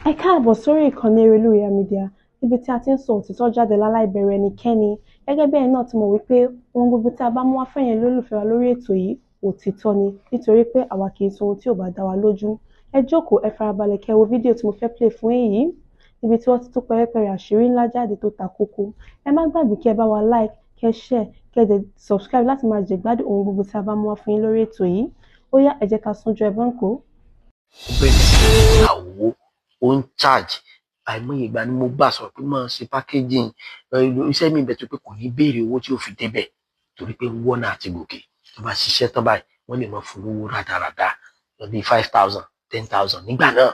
Ẹ káàbọ̀ sórí ìkànnì Erelú Media, níbi tí a ti ń sọ òtítọ́ jáde láláì bẹ̀rù ẹnikẹ́ni. Gẹ́gẹ́ bí ẹ̀yin náà ti mọ̀ wípé ohun gbogbo tí a bá mú wá fún ẹ̀yin olólùfẹ́ wa lórí ètò yìí, òtítọ́ ni, nítorí pé àwa kì í sọ ohun tí ò bá dá wa lójú. Ẹ jókòó, ẹ farabalẹ̀ kẹ́ wo fídíò tí mo fẹ́ play fún yín, níbi tí wọ́n ti tú pẹ́rẹ́pẹ́rẹ́ àṣírí ńlá jáde tó ta kókó. Ẹ má gbàgbé kí ẹ bá wa like, kẹ́ share, kẹ́ dẹ̀ subscribe láti máa jẹ̀gbádùn ohun gbogbo tí a bá mú wá fún yín lórí ètò yìí. Ó yá, ẹ jẹ́ ká súnjọ ẹbọn kó. Ó bẹ̀rẹ̀ sí ní gba owó, ó ń charge. Àìmọye ìgbà ni mo gbà sọ̀rọ̀ pé máa ṣe packaging iṣẹ́ mi bẹ̀ tó pé kò ní béèrè owó tí ó fi débẹ̀, torí pé wọ́n náà ti gòkè. Tó bá ṣiṣẹ́ tán báyìí, wọ́n lè máa fún lówó rádaràda lọ bí 5,000, 10,000 nígbà náà.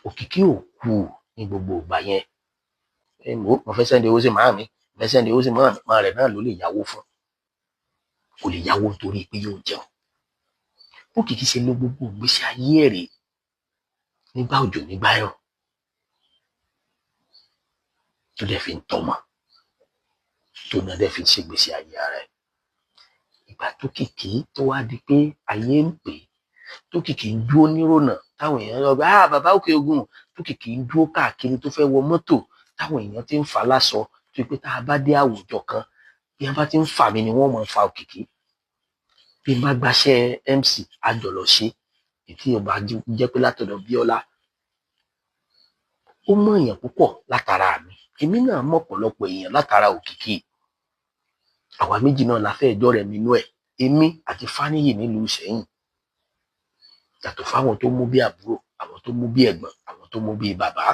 Òkìkí ò kú ní gbogbo ìgbà yẹn. Mo fẹ́ send owó sí màámi, mo fẹ́ send owó sí màámi, màá rẹ̀ náà ló lè yáwó fún. Kò lè yáwó nítorí pé yóò jẹun. Òkìkí ṣe ló gbogbo ìgbésí ayé ẹ̀ rèé, nígbà òjò, nígbà ẹ̀rùn, tó dẹ̀ fi ń tọ́mọ, tó náà dẹ̀ fi ń ṣègbésí ayé ara ẹ̀. Ìgbà tó kìkì tó wá di pé ayé ń pè é, tó kìkì ń dúró nírònà táwọn èèyàn lọ bá ah bàbá Òkè Ògùn, tó kìkì ń dúró káàkiri tó fẹ́ wọ mọ́tò táwọn èèyàn ti ń fà láṣọ, tó pé tá a bá dé àwùjọ kan, bí wọ́n bá ti ń fà mí ni wọ́n máa ń fa Òkìkí. Bí n bá gbaṣẹ́ MC, àjọlọ ṣe ètí ọba jẹ́ pé látọ̀dọ̀ Bíọ́lá, ó mọ̀ èèyàn púpọ̀ látara mi, èmi náà mọ̀ ọ̀pọ̀lọpọ̀ èèyàn látara Òkìkí. Àwa méjì náà la fẹ́ ẹjọ́ rẹ̀ mi inú ẹ̀, èmi àti Fáníyì nílùú Ìṣẹ̀yìn, yàtọ̀ fáwọn tó mú bí àbúrò, àwọn tó mú bí ẹ̀gbọ́n, àwọn tó mú bí bàbá.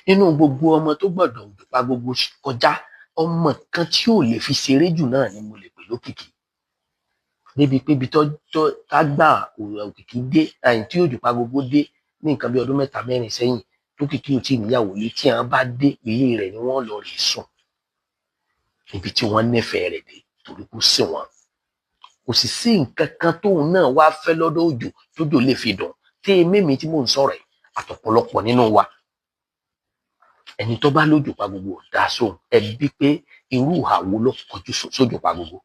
Nínú gbogbo ọmọ tó gbọ́dọ̀ òjòpá gbogbo kọjá, ọmọ kan tí ò lè fi ṣeré jù náà ni mo lè pè lókìkí. Débi pé ibi tó tá gbà Òkìkí dé, àyìn tí òjòpá gbogbo dé ní nǹkan bí ọdún 3 4 sẹ́yìn, tókìkí ò tí ì níyàwó lé, tí àwọn bá dé ilé rẹ̀ ni wọ́n lọ rè sùn, níbi tí wọ́n nífẹ̀ẹ́ rẹ̀ dé, torí kó sì wọ́n. Kò sì sí nǹkan kan tóun náà wá fẹ́ lọ́dọ̀ òjò tójò lè fi dùn tí mímí tí mò ń sọ̀rọ̀ ẹ̀ àtọ̀pọ̀lọpọ̀ nínú wa. Ẹni tó bá lójòpá gbogbo dá sóhun, ẹbí pé irú ìhà wo ló kọjú sójòpá gbogbo.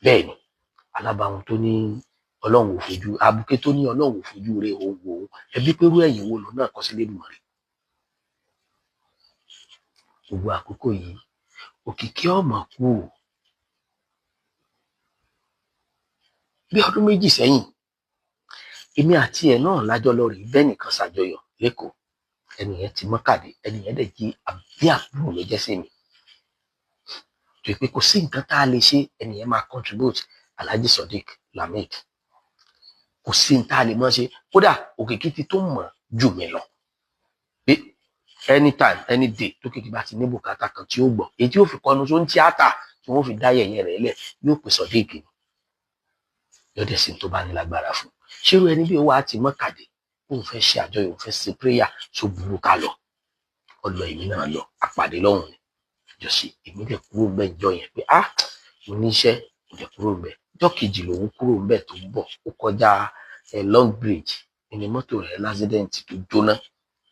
Bẹ́ẹ̀ ni alábàáhùn tó ní Ọlọ́run ò fojú abuké, tó ní Ọlọ́run ò fojú rẹ̀ òun wò ó, ẹbí pé irú ẹ̀yìn wo lòun náà kọ sí Lédùmarè. Gbogbo àkókò yìí Òkìkí ọmọ kú o. Bí ọdún 2 sẹ́yìn, èmi àti ẹ̀ náà lájọ lọ rí bẹ́ẹ̀ nìkan ṣàjọyọ̀ lẹ́kọ̀ọ́. Ẹni yẹn ti mọ́kàdé, ẹni yẹn dẹ̀ jí àbí àbúrò ló jẹ́ sí mi. Tó pé kò sí nǹkan tá a lè ṣe, ẹni yẹn máa contribute. Alhaji Sodiq Lamid, kò sí nǹkan tá a lè mọ̀ ṣe. Kódà Òkìkí ti tó mọ̀ jù mí lọ pé anytime, any day tó kìkì bá ti ní bùkátà kan tí ó gbọ́, èyí tí ó fi kọnu tó ń tíátà tí wọ́n fi dá yẹ̀yẹ́ rẹ̀ lẹ̀, yóò pè Sodiq ni, lọ́dẹ̀ sí tó bá ní lágbára fún. Ṣérú ẹni bí ó wá ti mọ́kàdé, òun fẹ́ ṣe àjọyọ̀, òun fẹ́ ṣe prayer, tó burú ká lọ ọlọ, èmi náà lọ àpàdé lọ́hùn ni jọ̀sí. Èmi dẹ̀ kúrò ń bẹ̀ jọ yẹn pé ah mo níṣẹ́, mo dẹ̀ kúrò ń bẹ̀. Ọjọ́ kejì lòun kúrò ń bẹ̀ tó ń bọ̀, ó kọjá Long Bridge ní mọ́tò rẹ̀ lásìdẹ́ǹtì tó jóná.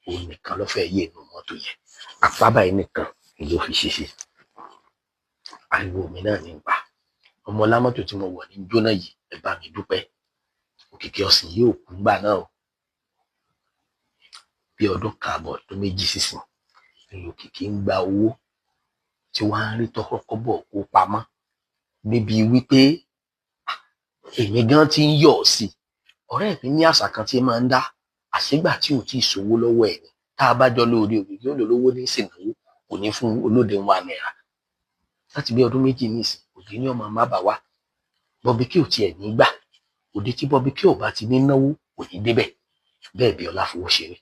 Òun nìkan ló fẹ́ yé inú mọ́tò yẹn, apá báyìí nìkan ni ló fi ṣiṣẹ́. Ariwo mi náà ní pa ọmọ lámọ́tò tí mo wọ̀ ní jóná yìí, ẹ bá mi dúpẹ́. Òkìkí Ọ̀sìn yóò kú gbà náà o. Bí ọdún 1.5, ọdún 2 sísìn ni Òkìkí ń gba owó tí wọ́n á rí tọkọ́kọ́ bọ̀ kó pamọ́, níbi wípé èmi gan ti ń yọ̀ sí i. Ọ̀rẹ́ mi ní àṣà kan tí máa ń dá àṣegbà tí ò tí ì sówó lọ́wọ́ ẹ̀ ni. Tá a bá jọ lóore, Òkìkí ó lò lówó ní ìsìnàwó, kò ní fún olóde ₦1. Láti bí ọdún 2 nísìn, Òkìkí ní ọmọ má bà wá Bobby kí ò tiẹ̀ ní gbà òde tí Bobby kí ò bá ti ní náwó kò ní débẹ̀. Bẹ́ẹ̀ bí ọlá fowó ṣeré,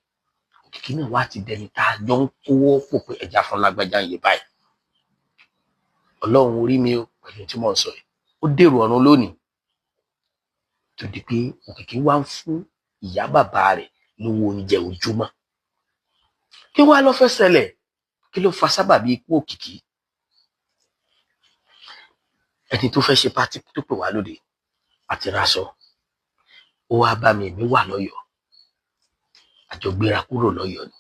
Òkìkí náà wá ti dẹni tá a jọ ń kówó pò pé ẹja fún lágbájá ń yé báyìí. Ọlọ́run orí mi o, pẹ̀lú tí mò ń sọ yìí, ó dèrò ọ̀run lónìí, tó di pé Òkìkí wá ń fún ìyá bàbá rẹ̀ lówó oúnjẹ ojúmọ́. Kí wàá lọ fẹ́ ṣẹlẹ̀? Kí ló fa sábàbí ikú Òkìkí? Ẹni tó fẹ́ ṣe pátí tó pè wá lóde àti raṣọ, ó wá bá mi, èmi wà lọ́yọ̀ọ́, àjọ gbéra kúrò lọ́yọ̀ọ́ ni,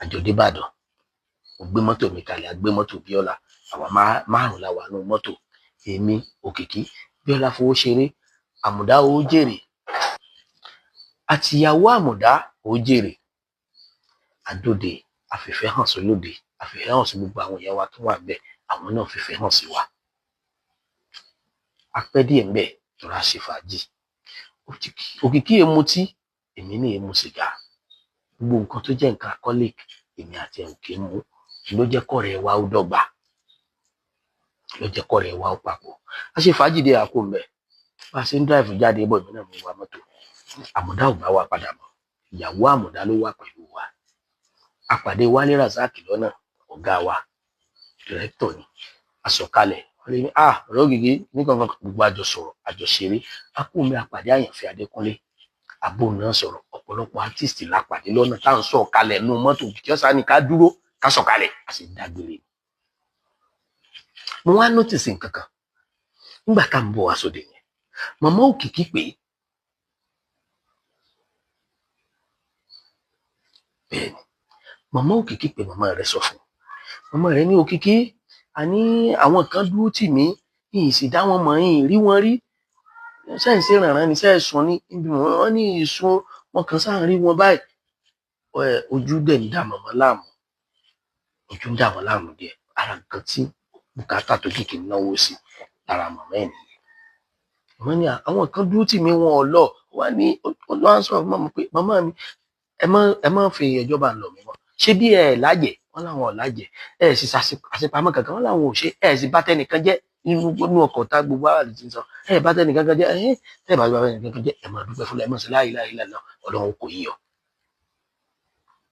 àjọ débàdàn. Mo gbé mọ́tò mi kalẹ̀, a gbé mọ́tò Bíọ́lá, àwa márùn-ún la wà nínú mọ́tò, èmi, Òkìkí, Bíọ́lá fowó ṣeré, Àmùdá owó jèrè, àtìyàwó Àmùdá Ó jèrè. Àdóde àfìfẹ́ hàn sí lóde, àfìfẹ́ hàn sí gbogbo àwọn èèyàn wa tó wà ńbẹ̀, àwọn náà fìfẹ́ hàn sí wa. Apẹ́ díẹ̀ ńbẹ̀ tọ́ra ṣe fàájì. Òkìkí èmutí, èmi ní èmu sìgá. Gbogbo nǹkan tó jẹ́ nǹkan alcoholic, èmi àti ẹ̀ ò kí ń mu. Ló jẹ́ kọ́rẹ́ wa ó dọ́gba, ló jẹ́ kọ́rẹ́ wa ó papọ̀. A ṣe fàájì dé àkó ńbẹ̀. Bá a ṣe ń dráìfù jáde bọ̀, èmi náà mo wa mọ́tò. Àmọ̀dá ò bá wa padà mọ́, ìyàwó Àmọ̀dá ló wà pẹ̀lú wa. A pàdé Wálé Razak lọ́nà, ọ̀gá wa, dìrẹ́tọ̀ ni. A sọ̀kalẹ̀, wọ́n lé ní ọ̀rọ̀ Ògìgí ní kankan, gbogbo àjọ sọ̀rọ̀, àjọ ṣeré. A kú mi, àpàdé Àyànfẹ́ Adékúnlé, àbò náà sọ̀rọ̀. Ọ̀pọ̀lọpọ̀ artist la pàdé lọ́nà tá à ń sọ̀kalẹ̀ nú mọ́tò. Kí ọ̀sán ni ká dúró ká sọ̀kalẹ̀, a sì dágbére. Mo wá nọ́tìsì nǹkan kan nígbà tá à ń bọ̀ wá sóde yẹn. Màmá Òkìkí pé bẹ́ẹ̀ ni màmá Òkìkí pé màmá rẹ̀ sọ fún màmá rẹ̀ ní Òkìkí, àní àwọn kan dúró tì mí, yìí sì dá wọn mọ̀, yìí rí wọn rí, sẹ́ǹsì rànran ni sẹ́ẹ̀sùn ní ibi wọn ní ìsun wọn kan sáà rí wọn báyìí. Ojú dẹ̀ ń dà màmá láàmú, ojú ń dà wọ́n láàmú díẹ̀. Ara nǹkan tí bùkátà tó kìkì náwó sí lára màmá ẹ̀ nìyẹn. Màmá ní àwọn kan dúró tì mí, wọn ò lọ. Wọ́n ní wọ́n á sọ fún màmá pé màmá mi, ẹ má fi ẹjọ́ bá ń lọ mí mọ́. Ṣé bí ẹ lájẹ̀? Wọ́n láwọn ò lájẹ̀. Ẹ sì àṣepamọ́ kankan, wọ́n láwọn ò ṣe. Ẹ sì bá tẹnìkan jẹ́ nínú ọkọ̀ tá gbogbo ara ti ń sọ. Ẹ bá tẹnìkan kan jẹ́, ẹ bá tẹnìkan kan jẹ́, ẹ máa dúpẹ́ fúnlẹ̀, ẹ máa ṣe láì láì láì lọ, Ọlọ́run kò yíyọ.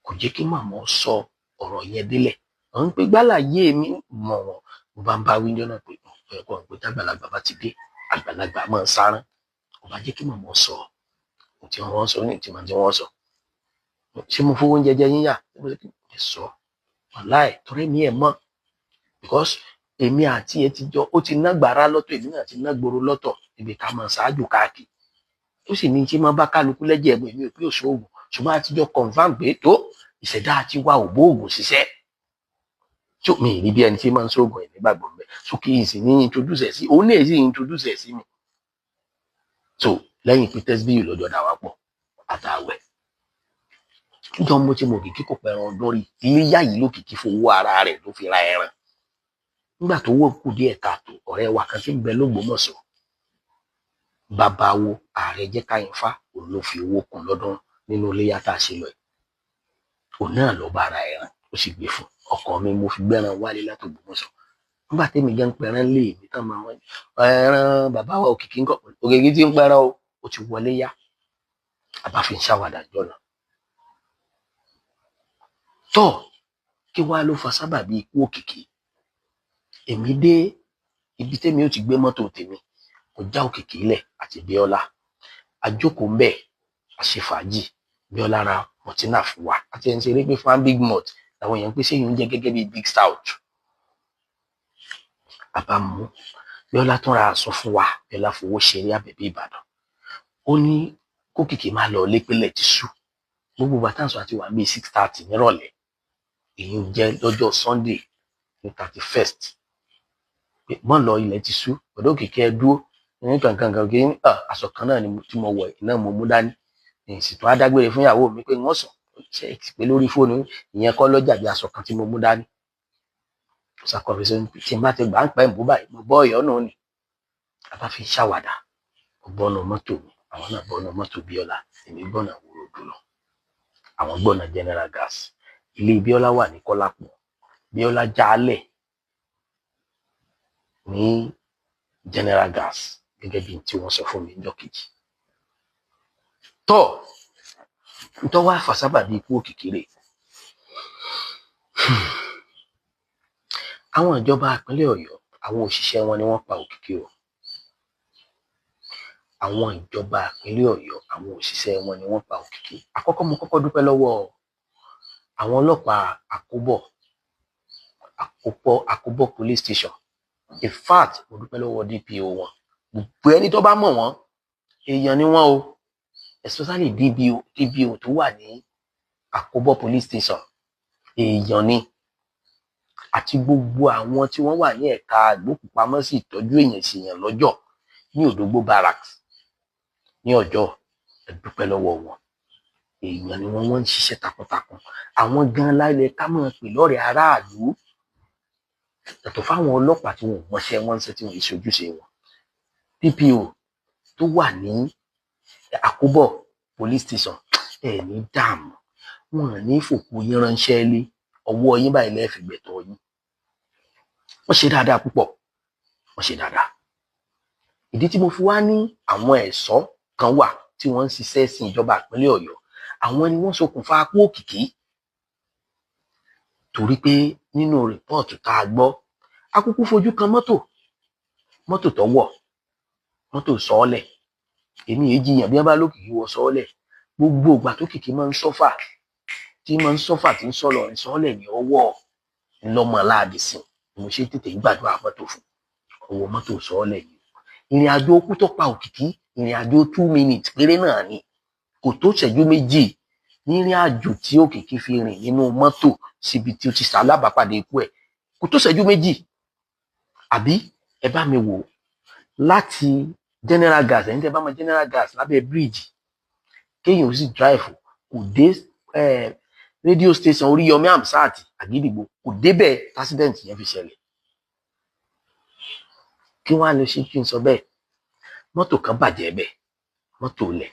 Kò jẹ́ kí màmá sọ ọ̀rọ̀ yẹn délẹ̀. À ń pè gbálà yé mi mọ̀ wọ́n. Mo bá ń bá wíńdọ́ náà pé ẹ̀kọ́ pé tágbàlagbà bá ti dé, àgbàlagbà máa ń sárán. Kò bá jẹ́ kí màmá sọ ohun tí wọ́n sọ ní ìtìmọ̀ tí wọ́n sọ. Ṣé mo fowó oúnjẹ jẹ yín yà? Ẹ sọ. Wàláì, torí mi ẹ̀ mọ̀. Because èmi àti ẹ ti jọ, ó ti ná gbàrà lọ́tọ̀, èmi náà ti ná gbòòrò lọ́tọ̀, ibi ká máa ṣáájú káàkiri. Ó sì ní ṣe máa bá kálukú lẹ́jẹ̀ ẹ̀bùn, èmi ò pé òṣòògùn. Ṣùgbọ́n a ti jọ confirm pé tó ìṣẹ̀dá àti wa ò bóògùn ṣiṣẹ́. Tí mi rí bí ẹni tí máa ń ṣoògùn ẹ̀ nígbàgbọ́ mbẹ́. So kí n sì ní introduce ẹ̀ sí, òun náà sì introduce ẹ̀ sí mi. So lẹ́yìn pé tẹ́síbíyù lọ́jọ́ dà wá pọ̀ àtàwẹ̀. Níjọ́ mo ti mọ Òkìkí kò pẹran ọdún rí, iléyá yìí lókìkí fowó ara rẹ̀ ló fi ra ẹran. Nígbà tó wọ́ kù díẹ̀ káàtó, ọ̀rẹ́ wa kan tí ń bẹ l'Ógbómọ̀ṣọ́, bàbá wo ààrẹ jẹ́ káyínfà, òun ló fi owó kún lọ́dún nínú iléyá tá a ṣe lọ yìí. Òun náà lọ bá ara ẹran, ó sì gbé fún ọkọ mi, mo fi gbẹ́ran wálé látògbómọ̀ṣọ́. Nígbà tẹ́mi jẹ́ ń pẹran lé mi tán máa wọ́n ẹran bàbá wa Òkìkí ńkọ́, Òkìkí tí ń pẹran o, ó ti wọlé yá. Àbá fi ń ṣàwàdà jọ̀nà. Tọ́ kí wá ló fa sábàbí ikú Òkìkí? Èmi dé ibi tẹ́mi ó ti gbé mọ́tò tèmi, kò já Òkìkí lẹ̀ àti Bíọ́lá. A jókòó ńbẹ̀, a ṣe fàájì. Bíọ́lá ra mọ̀tínà fún wa. Àti ẹni ṣeré pé fún big malt làwọn èèyàn ń pèsè oúnjẹ gẹ́gẹ́ bí big stout. Àbá mú Bíọ́lá tún ra aṣọ fún wa. Bíọ́lá fowó ṣeré Àbẹ̀bí Ìbàdàn. Ó ní kókìkí máa lọ lépélẹ̀ ti sú. Gbogbo bàtà sọ àti wà bíi 6:30 nírọ̀lẹ́. Èyí ń jẹ́ lọ́jọ́ Sunday ní 31st. Mọ́ lọ ilẹ̀ ti sú, ọ̀dọ́ Òkìkí ẹ dúró ní kankan kan kí aṣọ kan náà ni tí mo wọ̀ iná mo mú dání. Ìsìtò adágbére fún ìyàwó mi pé wọ́n sọ ṣe ti pé lórí fóònù ìyẹn kọ́ lọ́jà bí aṣọ kan tí mo mú dání. Ṣàkóso tí n bá ti gbà ń pẹ́ ń bú báyìí, mo bọ́ ọ̀yọ́ náà ni. A bá fi ṣàwàdà, mo bọ́nu mọ́tò mi, àwọn náà bọ́nu mọ́tò Bíọ́lá, èmi gbọ́nà Wòròdú lọ. Àwọn gbọ́nà General Gas. Ilé Bíọ́lá wà ní Kọ́lápọ̀. Bíọ́lá jálẹ̀ ní General Gas gẹ́gẹ́ bí tí wọ́n sọ fún mi níjọ́ kejì. Tọ́ ntọ́ wá fà sábàbí ikú Òkìkí rè. Àwọn ìjọba ìpínlẹ̀ Ọ̀yọ́, àwọn òṣìṣẹ́ wọn ni wọ́n pa Òkìkí o. Àwọn ìjọba ìpínlẹ̀ Ọ̀yọ́, àwọn òṣìṣẹ́ wọn ni wọ́n pa Òkìkí. Àkọ́kọ́ mo kọ́kọ́ dúpẹ́ lọ́wọ́ àwọn ọlọ́pàá Àkóbọ̀ police station. In fact, mo dúpẹ́ lọ́wọ́ DPO wọn. Gbogbo ẹni tó bá mọ̀ wọ́n, èèyàn ni wọ́n o. Especially DPO tó wà ní Àkóbọ̀ police station, èèyàn ni. Àti gbogbo àwọn tí wọ́n wà ní ẹ̀ka ìgbókùpamọ́sí ìtọ́jú èèyàn ṣèyàn lọ́jọ́ ní Òdògbó barracks ní Ọjọ́, ẹ dúpẹ́ lọ́wọ́ wọn. Èèyàn ni wọ́n, wọ́n ń ṣiṣẹ́ takuntakun. Àwọn gan lálẹ́ ká máa pè lọ́rẹ̀ẹ́ aráàlú, yàtọ̀ fáwọn ọlọ́pàá tí wọn ò mọṣẹ́ wọn ń ṣe, tí wọn ì ṣojúṣe wọn. DPO tó wà ní Àkóbọ̀ police station, ẹ̀ ní dààmú, wọn ní fòkú yín ránṣẹ́ lé ọwọ́ yín báyìí lẹ́ẹ̀fì gbẹ̀tọ̀ yín. Wọ́n ṣe dáadáa púpọ̀, wọ́n ṣe dáadáa. Ìdí tí mo fi wá ní àwọn ẹ̀ṣọ́ kan wà tí wọ́n ń ṣiṣẹ́ sí ìjọba ìpínlẹ̀ Ọ̀yọ́, àwọn ni wọ́n ṣokùnfà kú Òkìkí. Torí pé nínú rìpọ́ọ̀tù tá a gbọ́, akúkú fojú kan mọ́tò, mọ́tò tó wọ̀, mọ́tò sọ́ọ́lẹ̀. Èmi èyí jiyàn bí wọ́n bá lókìkí wọ sọ́ọ́lẹ̀. Gbogbo ìgbà tó kìkì máa ń sọ́fà, tí máa ń sọ́fà, tí ń sọ̀lọ̀ ní sọ́ọ́lẹ̀ ní ọwọ́ ńlọ́mọ láàdì sìn. Mo ṣe tètè ń gbàdúrà mọ́tò fún ọwọ́ mọ́tò sọ́ọ́lẹ̀ yìí. Ìrìn àjò okú tó pa Òkìkí, ìrìn àjò 2 minutes péré náà ni, kò tó ṣẹ́jú méjì ní ìrìn àjò tí Òkìkí fi rìn nínú mọ́tò síbi tí ó ti ṣalábàápàdé ikú ẹ̀, kò tó ṣẹ́jú méjì. Àbí ẹ bá mi wò láti General Gas, ẹ̀yin tẹ́ bá mọ General Gas lábẹ́ bíríìjì, kéèyàn ó sì drive kò dé radio station Oríyọmí Hamzat Àgídìgbò, kò débẹ̀ accident yẹn fi ṣẹlẹ̀. Kí wọ́n á lè ṣe kí n sọ bẹ́ẹ̀? Mọ́tò kan bàjẹ́ bẹ́ẹ̀, mọ́tò lẹ̀,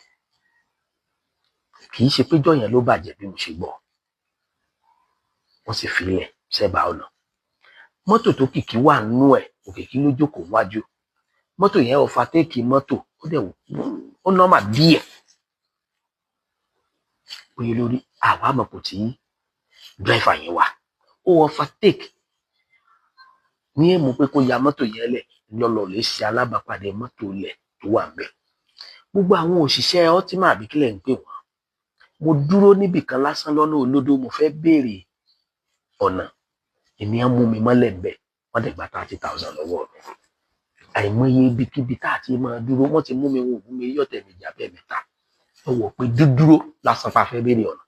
kì í ṣe péjọ yẹn ló bàjẹ́ bí mo ṣe gbọ́, wọ́n sì fi lẹ̀ sẹ́bàá ọ̀nà. Mọ́tò tó kìkì wà nínú ẹ̀, Òkìkí ló jókòó wájú mọ́tò yẹn, overtake mọ́tò, ó dẹ̀ ó normal díẹ̀ oye lórí àwa àmọ̀ kò tí driver yẹn wà, ó overtake ní èmú pé kó ya mọ́tò yẹn lẹ̀ lọ́lọ́ lè ṣe alábàápàdé mọ́tò lẹ̀ tó wà ńbẹ̀. Gbogbo àwọn òṣìṣẹ́ Ultima àbí kílẹ̀ ń pè wọ́n, mo dúró níbì kan lásán lọ́nà Olódó, mo fẹ́ béèrè ọ̀nà, ènìyàn mú mi mọ́lẹ̀ ńbẹ̀, wọ́n dẹ̀ gba 30,000 lọ́wọ́ mi. Àìmọye ibikíbi tá a ti máa dúró, wọ́n ti mú mi, wọn ò mú mi yọ̀tẹ̀ mi jà bẹ́ẹ̀ mẹ́ta lọ́wọ́ pé dúdúró lásán pa fẹ́ béèrè ọ̀nà.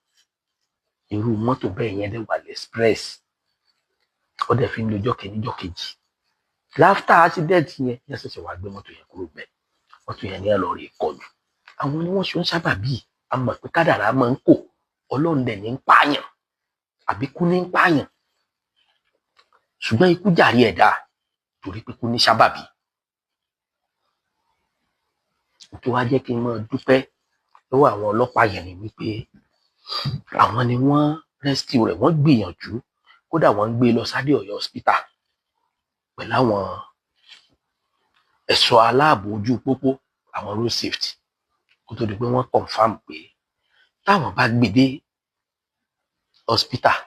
Irú mọ́tò bẹ́ẹ̀ yẹn dẹ̀ wà lẹ́spress, ó dẹ̀ fi ń lo jọ́ kìíní, jọ́ kejì láfítà accident yẹn yẹn ṣẹ̀ṣẹ̀ wá gbé mọ́tò yẹn kúrò bẹ́ẹ̀. Mọ́tò yẹn ní ẹ lọ rí kọlù. Àwọn ni wọ́n ṣe ń sábà bíi a mọ̀ pé kádàrá máa ń kò, Ọlọ́run dẹ̀ ní ń pààyàn àbí kú ní ń pààyàn, ṣùgbọ́n ikú jàre ẹ̀dá torí pé kú ní sábàbí. Tó wá jẹ́ kí n máa dúpẹ́ lọ́wọ́ àwọn ọlọ́pàá yẹn ni wípé àwọn ni wọ́n rescue rẹ̀, wọ́n gbìyànjú, kódà wọ́n ń gbé lọ sádé Ọ̀yọ́ hospital pẹ̀lú àwọn ẹ̀ṣọ́ aláàbò ojú pópó, àwọn road safety, kó tó di pé wọ́n confirm pé táwọn bá gbé dé hospital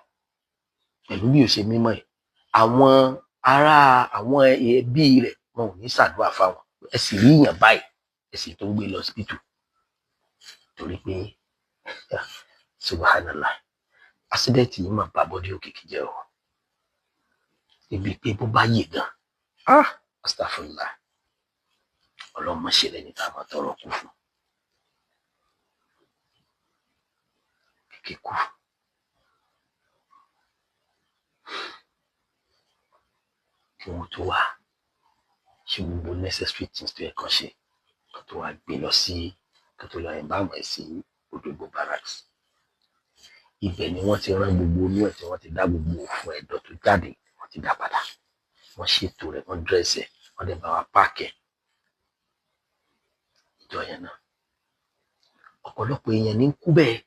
pẹ̀lú bí ó ṣe mímọ́ ẹ̀, àwọn ará àwọn ẹbí rẹ̀ wọn ò ní ṣàdúrà fáwọn, ẹ sì rí yàn báyìí, ẹ sì tó ń gbé lọ hospital. Torí pé subhanallah, accident yìí mà bá bọ́dí Òkìkí jẹ́ o, ibi pé bó bá yè gan, ah, astagfirullah, ọlọ́mọ ṣe lẹ́ni tá a máa tọrọ kú fún. Kìkì kú. Kí wọ́n tó wá ṣe gbogbo necessary things tó yẹ kán ṣe, kán tó wá gbé lọ sí, kán tó lọ ẹ̀ bá àwọn ẹ̀ sí Òdògbò barracks. Ibẹ̀ ni wọ́n ti rán gbogbo inú ẹ̀ tí wọ́n ti dá gbogbo òfun ẹ̀dọ̀ tó jáde, wọ́n ti dá padà. Wọ́n ṣètò rẹ̀, wọ́n dress ẹ̀, wọ́n dẹ̀ bá wa páàkì ẹ̀. Ìjọ yẹn náà, ọ̀pọ̀lọpọ̀ èèyàn ní kú bẹ́ẹ̀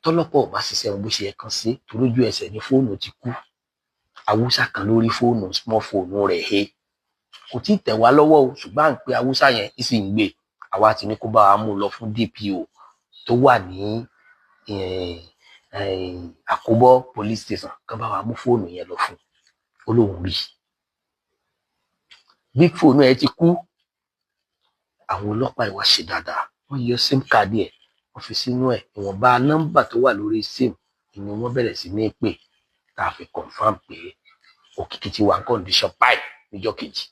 tọ́lọ́pọ̀ ò bá ṣiṣẹ́ wọn bó ṣe yẹ kán sí, torójú ẹsẹ̀ ní fóònù ti kú. Haúsá kan lórí fóònù, small phone rẹ̀ he, kò tí ì tẹ̀ wá lọ́wọ́ o, ṣùgbọ́n à ń pe haúsá yẹn sì ń gbé. Àwa ti ní kó bá wa mú un lọ fún DPO tó wà ní Àkóbọ̀ police station, kán bá wa mú fóònù yẹn lọ fún un. Ó lóun rí big fóònù ẹ ti kú. Àwọn ọlọ́pàá ìwà ṣe dáadáa, wọ́n yọ sim card ẹ̀, wọ́n fi sínú ẹ̀, ìwọ̀nba nọ́mbà tó wà lórí sim ni wọ́n bẹ̀rẹ̀ sí ní pè, tá a fi confam pé Òkìkí ti wà ní condition báyìí níjọ́ kejì.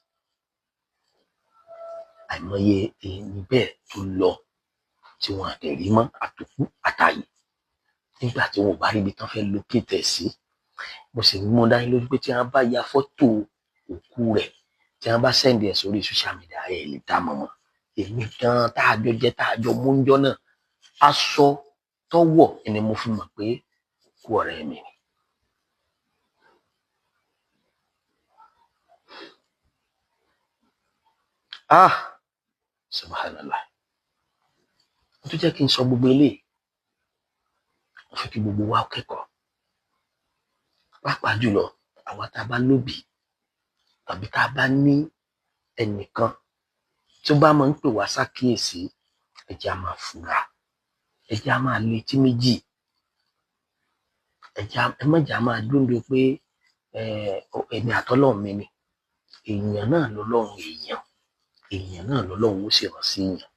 Àìmọye ẹni bẹ́ẹ̀ tó lọ tí wọ́n àdẹ̀ rí mọ́, àtòkú àtàyè, nígbà tí wọn ò bá rí ibi tán fẹ́ locate ẹ̀ sí. Mo sì mú dání lójú pé tí wọ́n bá ya fọ́tò òkú rẹ̀, tí wọ́n bá send ẹ̀ sórí social media, ẹ̀ lè dá mọ̀ mọ́. Èmi gan tá a jọ jẹ́, tá a jọ mú ń jọ́ náà, aṣọ tọ́wọ̀ ni mo fi mọ̀ pé òkú ọ̀rẹ́ mi ni. Ah, subhanallah. Ó tún jẹ́ kí n sọ gbogbo eléyìí, mo fẹ́ kí gbogbo wa kẹ́kọ̀ọ́, pàápàá jùlọ àwa tá a bá lóbìí tàbí tá a bá ní ẹnìkan tí ó bá máa ń pè wá sákìyèsí, ẹ jẹ́ á máa fura, ẹ jẹ́ á máa létí méjì, ẹ má jẹ́ á máa dúndùn pé èmi àtọ́lọ́run mi ni. Èèyàn náà lọ́lọ́run èèyàn, èèyàn náà lọ́lọ́run ó sì rán sí èèyàn.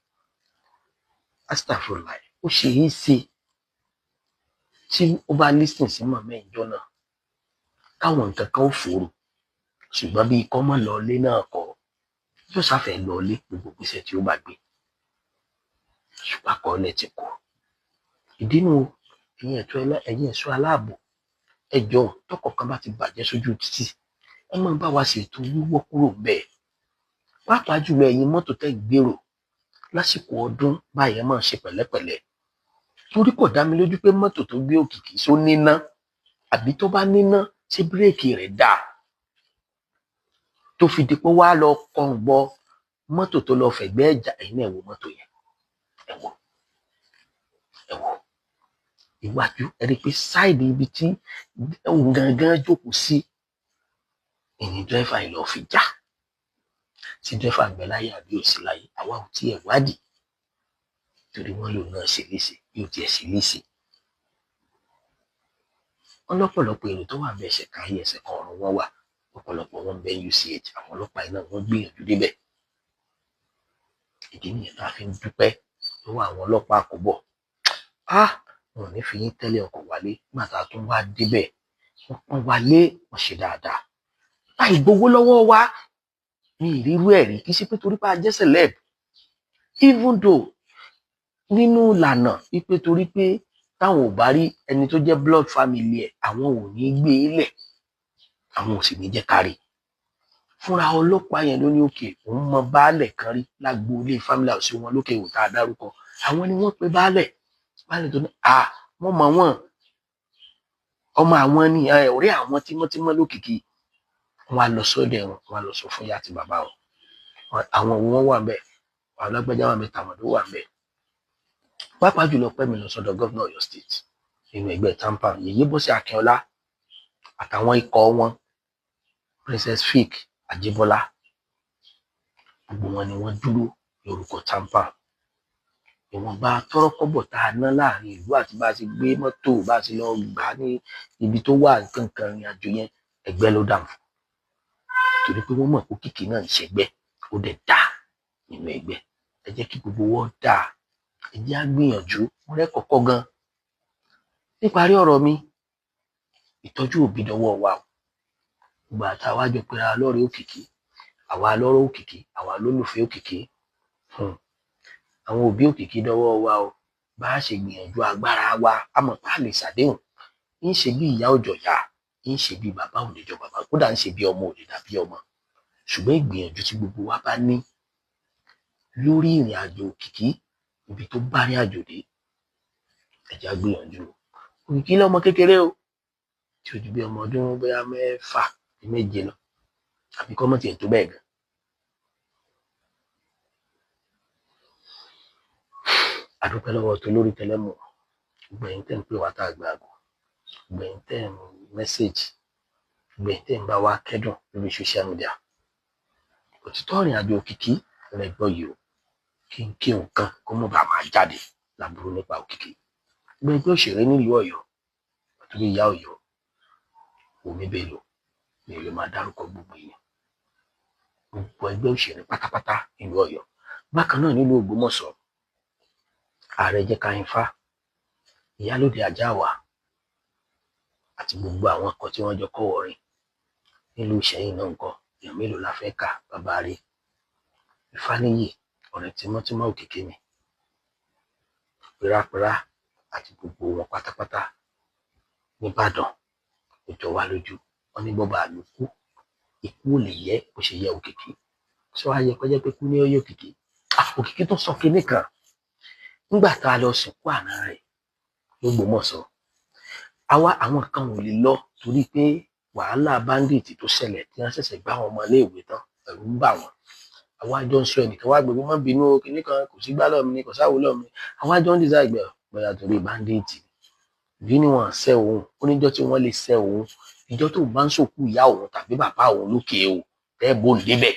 Astagfirullah, ó ṣe é ṣe tí ó bá lísìn sí màmá ìjọ náà káwọn nǹkan kan ó fòrò, ṣùgbọ́n bí ikọ́ mọ́ lọlé náà kọ́, yóò sáfẹ́ lọlé gbogbo ìgbésẹ̀ tí ó bá gbé, ṣùgbọ́n àkọọ́lẹ̀ ti kú. Ìdí nu ẹ̀yin ẹ̀ṣọ́ aláàbò, ẹ jọ̀ọ́, tọkọ̀ kan bá ti bàjẹ́ sójú títì, ẹ máa bá wa ṣètò wíwọ́ kúrò bẹ́ẹ̀. Pàápàá jùlọ ẹ̀yin mọ́tò tẹ́ ń gbèrò lásìkò ọdún báyìí, ẹ máa ṣe pẹ̀lẹ́pẹ̀lẹ́, torí kò dá mi lójú pé mọ́tò tó gbé Òkìkí só níná, àbí tó bá níná ṣé bírèkì rẹ̀ dáa tó fi di pé wàá lọ kọrùn bọ mọ́tò tó lọ fẹ̀gbẹ́ ẹ̀jà. Ẹ̀yin náà ẹ wo mọ́tò yẹn, ẹ wo, ẹ wo iwájú, ẹ rí i pé sáìdì ibi tí òun gangan jókòó sí ìní dírẹ́fà yìí lọ fi já. Tí dírẹ́fà ń bẹ láyé àbí ò sí láyé, àwa ò tiẹ̀ wádìí, torí wọ́n lòun náà ṣe léṣe, yóò tiẹ̀ ṣe léṣe. Wọ́n lọ́pọ̀lọpọ̀ èrò tó wà ń bẹ ẹsẹ̀ kan ayé ẹsẹ̀ kan ọ̀run wọn wà, ọ̀pọ̀lọpọ̀ wọn ń bẹ UCH, àwọn ọlọ́pàá iná wọn gbìyànjú débẹ̀. Ìdí nìyẹn tá a fi ń dúpẹ́ lọ́wọ́ àwọn ọlọ́pàá àkóbọ̀. Ah, wọn ò ní fi yín tẹ́lẹ̀ ọkọ̀ wálé. Nígbà tá a tún wá débẹ̀, wọ́n pọ́n wálé, wọ́n ṣe dáadáa láì gbowó lọ́wọ́ wa. Ní ìrírú ẹ̀rí, kì í ṣe pé torí pé a jẹ́ celeb, even though nínú ìlànà wípé torí pé táwọn ò bá rí ẹni tó jẹ́ blood family ẹ̀, àwọn ò ní gbé e lẹ̀, àwọn ò sì ní jẹ́ kárí. Fúnra ọlọ́pàá yẹn ló ní òkè òun mọ baálẹ̀ kan rí lágboolé family house wọn lókè òun tá a dárúkọ. Àwọn ni wọ́n pe baálẹ̀, baálẹ̀ tó ní à wọ́n mọ̀ wọ́n, ọmọ àwọn ni, ọ̀rẹ́ àwọn tímọ́tímọ́ lókìkí. Wọ́n á lọ sọ́dẹ̀ wọn, wọ́n á lọ sọ fún ìyá àti bàbá wọn, àwọn òun wọn wà ń bẹ̀, àwọn alágbájá wà ń bẹ̀, tàmọ̀dó wà ń bẹ̀. Pàápàá jùlọ pẹ́ mi lọ sọ́dọ̀ gọ́vnà Ọ̀yọ́ state nínú ẹgbẹ́ TAMPAN, Yèyé Bọ́sẹ̀ Akínọlá àtàwọn ikọ̀ wọn, Princess Fik Àjẹbọ́lá, gbogbo wọn ni wọ́n dúró lórúkọ TAMPAN. Ìwọ̀nba tọ́rọ́kọ́bọ̀ tá a ná láàrin ìlú àti bá a ti gbé mọ́tò bá a ti lọ gbà á ní ibi tó wà nǹkan ìrìn àjò yẹn, ẹgbẹ́ ló dànù, torí pé wọ́n mọ̀ pé Òkìkí náà ń ṣẹgbẹ́, ó dẹ̀ dá nínú ẹgbẹ́. Ẹ jẹ́ kí gbogbo wọn dáa, ẹ jẹ́ á gbìyànjú, mo rẹ́ kọ̀kọ́ gan. Níparí ọ̀rọ̀ mi, ìtọ́jú òbí dọwọ́ wa o. Ìgbà tá a wá jọ pera lọ́rẹ̀ẹ́ Òkìkí, àwa lọ́rọ̀ Òkìkí, àwa lólùfẹ́ Òkìkí, àwọn òbí Òkìkí dọwọ́ wa o. Bá a ṣe gbìyànjú agbára wa, a mọ̀ pé a lè ṣàdéhùn, ń ṣe bí ìyá òjò yá, ń ṣe bí bàbá ò lè jọ bàbá, kódà ń ṣe bí ọmọ ò lè dàbí ọmọ. Ṣùgbọ́n ìgbìyànjú tí gbogbo wa bá ní lórí ìrìn àjò Òkìkí, ibi tó bá rìn àjò dé, ẹ jẹ́ á gbìyànjú. Òkìkí lọ́mọ kékeré o, tí ó ju bí ọmọ ọdún bóyá 6 7 lọ, àbí kọ́ mọ́ tiẹ̀ tó bẹ́ẹ̀ gan. A dúpẹ́ lọ́wọ́ tó lórí tẹlẹ́mù, gbogbo ẹ̀yin tẹ́ ń pè wá tá a gba àgọ́, gbogbo ẹ̀yin tẹ́ ń mẹ́sẹ̀gì, gbogbo ẹ̀yin tẹ́ ń bá wa kẹ́dùn lórí social media. Òtítọ́ ìrìn àjò Òkìkí lẹ gbọ́ yìí o, kí n kí nǹkan kó mọ̀ bá máa jáde láburú nípa Òkìkí. Gbogbo ẹgbẹ́ òṣèré nílùú Ọ̀yọ́, torí ìyá Ọ̀yọ́, Wùmí Bello, mi ò lè máa dárúkọ gbogbo èèyàn. Gbogbo ẹgbẹ́ òṣèré pátápátá nílùú Ọ̀yọ́. Bákan náà nílùú Ògbómọ̀ṣọ́, ààrẹ jẹ́ Káyínfá, Ìyálóde Àjàwà àti gbogbo àwọn ọkọ̀ tí wọ́n jọ kọ́ wọrin nílùú Ìṣẹ̀yìn náà ńkọ́, èèyàn mélòó la fẹ́ kà? Bàbá rẹ̀ Ifáníyì, ọ̀rẹ́ tímọ́tímọ́ Òkìkí mi, Pẹ́rápẹ́rá àti gbogbo wọn pátápátá nìbàdàn, ó jọ wá lójú. Wọn ní bọ́ba àlù kú, ikú ò lè yẹ bó ṣe yẹ Òkìkí. Ṣé wàá yẹ kọjá pé kú ní ó yẹ Òkìkí? Òkìkí tó sọ kinní kan nígbà tá a lọ sìnkú àná rẹ̀, l'Ógbómọ̀ṣọ́. Àwa àwọn kan ò lè lọ torí pé wàhálà bandit tó ṣẹlẹ̀ tí wọ́n ṣẹ̀ṣẹ̀ gbá àwọn ọmọ iléèwé tán, ẹ̀rù ń bà wọ́n. Àwa jọ ń sọ, ẹnìkan wá gbogbo má bínú o, kinní kan kò sí gbálọ̀ mi ni, kò sáwó lọ́ mi. Àwa jọ ń dísà ìgbẹ́ bóyá torí bandit bí ni wọ́n ṣẹ́ òun. Ó níjọ́ tí wọ́n lè ṣẹ́ òun, ìjọ́ tó bá ń sòkú ìyá òun tàbí bàbá òun lókè o, tẹ́ bó ń débẹ̀.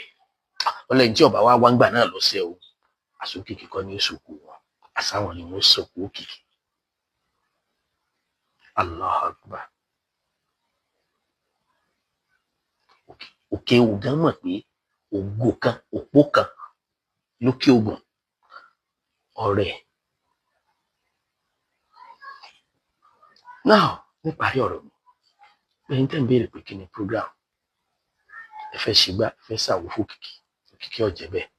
Ọlẹ́ni tí ọba wa wá ń gbà náà lọ ṣẹ́ òun. Àsókìkí kọ́ ni ó sòkú wọn, àsáwọn ni wọ́n sòkú òkìkí. Allahu Akbar. Òkè Ògán mọ̀ pé ògo kan, òpó kan lókè Ògùn ọ̀rẹ́. Now, níparí ọ̀rọ̀ mi, ẹ̀yin tẹ́ ń béèrè pé kí ni program, ẹ fẹ́ ṣègbà, ẹ fẹ́ ṣàwó fún òkìkí, òkìkí ọ̀jẹ̀ bẹ́ẹ̀.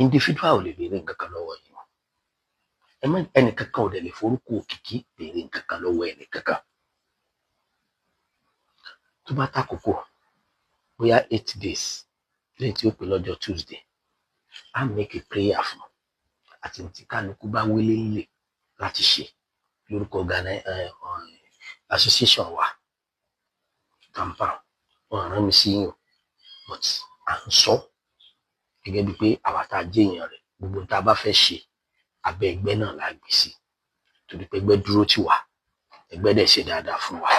Individual ò lè béèrè nǹkan kan lọ́wọ́ yín. Ẹ má ẹnìkankan ò dẹ̀ lè forúkọ òkìkí béèrè nǹkan kan lọ́wọ́ ẹnìkankan. Tó bá tàkókò, bóyá 8 days lẹ́yìn tí ó pè lọ́jọ́ Tuesday, á make a prayer fún àti tí kálukú bá wélé ńlẹ̀ láti ṣe lórúkọ Ghana association wa compound. Wọn rán mi sí yín o, but à ń sọ gẹ́gẹ́ bíi pé àwa tá a jẹ́ èèyàn rẹ̀, gbogbo tá a bá fẹ́ ṣe abẹ́ ẹgbẹ́ náà la gbé sí, torí pé ẹgbẹ́ dúró tì wá, ẹgbẹ́ dẹ̀ ṣe dáadáa fún wa.